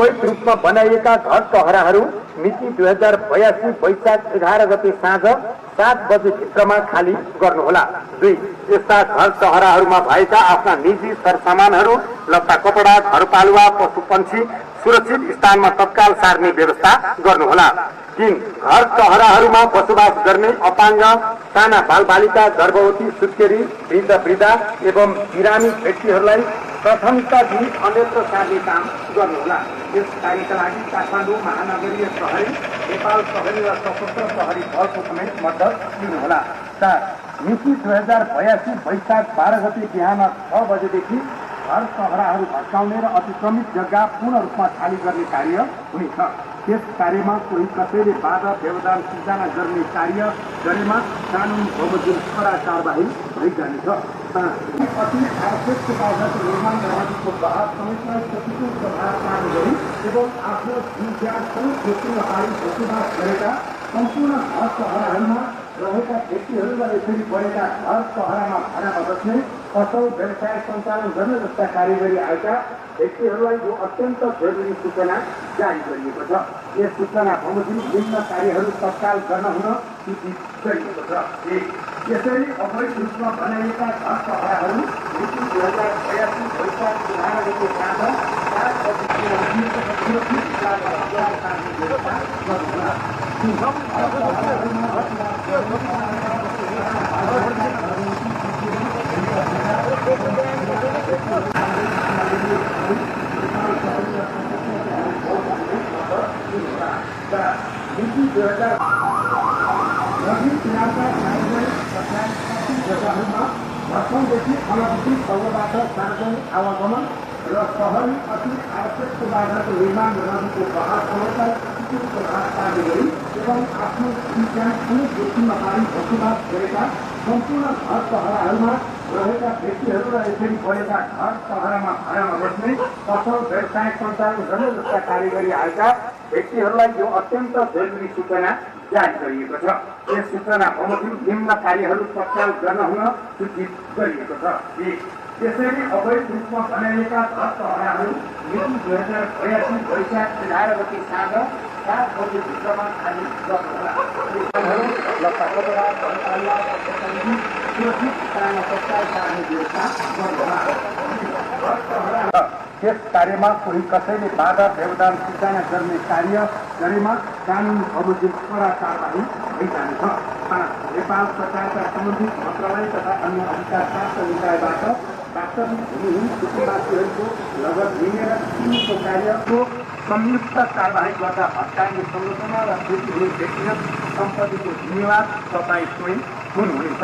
अवैध रूपमा बनाइएका घर टहराहरू मिति 2082 वैशाख 11 गते साँझ 7 बजे भित्रमा खाली गर्नुहोला। 2 यस्ता घर टहराहरूमा भएका आफ्ना निजी सरसामानहरू, लत्ता कपडा, घरपालुवा पशु पक्षी सुरक्षित स्थानमा तत्काल सार्ने व्यवस्था गर्नुहोला। 3 घर टहराहरूमा बसोबास गर्ने अपाङ्ग, साना बालबालिका, गर्भवती, सुत्केरी, वृद्ध वृद्धा एवं बिरामी व्यक्तिहरूलाई प्राथमिकता दिई अन्यत्र सार्ने काम गर्नुहोला। यस कार्यका लागि काठमाडौँ महानगरीय प्रहरी, नेपाल प्रहरी र सशस्त्र प्रहरी बलको समेत मद्दत लिनुहोला। 4 मिति 2082 वैशाख 12 गते बिहान 6 बजेदेखि घर टहराहरू भत्काउने र अतिक्रमित जग्गा पूर्ण रूपमा खाली गर्ने कार्य हुनेछ। यस कार्यमा कोही कसैले बाधा व्यवधान सिर्जना गर्ने कार्य गरेमा कानुन बमोजिम कडा कारबाही भइजानेछ। अति आवश्यक बाधाको निर्माण नदीको बहाव समेतलाई प्रतिकूल प्रभाव पार्ने गरी एवं आफ्नो जीवज्यानसमेत जोखिम नपारी बसोबास गरेका सम्पूर्ण घर टहराहरूमा रहेका व्यक्तिहरू र यसरी बढेका घर टहरामा भाडामा बस्ने, पसल व्यवसाय सञ्चालन गर्ने जस्ता कार्य गरी आएका व्यक्तिहरूलाई यो अत्यन्त जरुरी सूचना जारी गरिएको छ। यस सूचना बमोजिम विभिन्न कार्यहरू तत्काल गर्न हुन सूचित गरिएको छ। यसरी अवैध रूपमा बनाइएका घर टहराहरू मिति 2082 वैशाख 11 गते साँझ 7 बजेदेखि सुरक्षित स्थानमा सार्ने व्यवस्था गर्नुहोला। मिति 2000 नदी किनारका जग्गाहरूमा वर्षौंदेखि अनधिकृत ढङ्गबाट सार्वजनिक आवागमन र शहरी अति आवश्यक सुविधाको निर्माण र नदीको बहाव समेतलाई प्रतिकूल प्रभाव पार्ने गरी एवं आफ्नो जीवज्यानसमेत जोखिम नपारी बसोबास गरेका सम्पूर्ण घर टहराहरूमा रहेका व्यक्तिहरू र यसरी बढेका घर टहरामा भाडामा बस्ने, पसल व्यवसाय सञ्चालन गर्ने जस्ता कार्य गरी आएका व्यक्तिहरूलाई यो अत्यन्त जरुरी सूचना जारी गरिएको छ। यस सूचना बमोजिम निम्न कार्यहरू तत्काल गर्न हुन सूचित गरिएको छ। त्यसैले अवैध रूपमा बनाइएका घर टहराहरू मिति 2082 वैशाख 11 गते साँझ 7 बजे भित्रमा खाली गर्नुहोला। लत्ता कपडा, घरपालुवा सुरक्षित स्थानमा तत्काल सार्ने व्यवस्था गर्नुहोला। यस कार्यमा कोही कसैले बाधा व्यवधान सिर्जना गर्ने कार्य गरेमा कानुन बमोजिम कडा कारबाही भइजानेछ। 5 नेपाल सरकारका सम्बन्धित मन्त्रालय तथा अन्य अधिकार प्राप्त निकायबाट वास्तविक भूमिहीन कुटुम्बवासीहरूको लगत लिने र किन्नेको कार्यको संयुक्त कारबाही गर्दा भत्काइने संरचना र क्षति हुने व्यक्तिगत सम्पत्तिको जिम्मेवार तपाईँ स्वयं हुनुहुनेछ।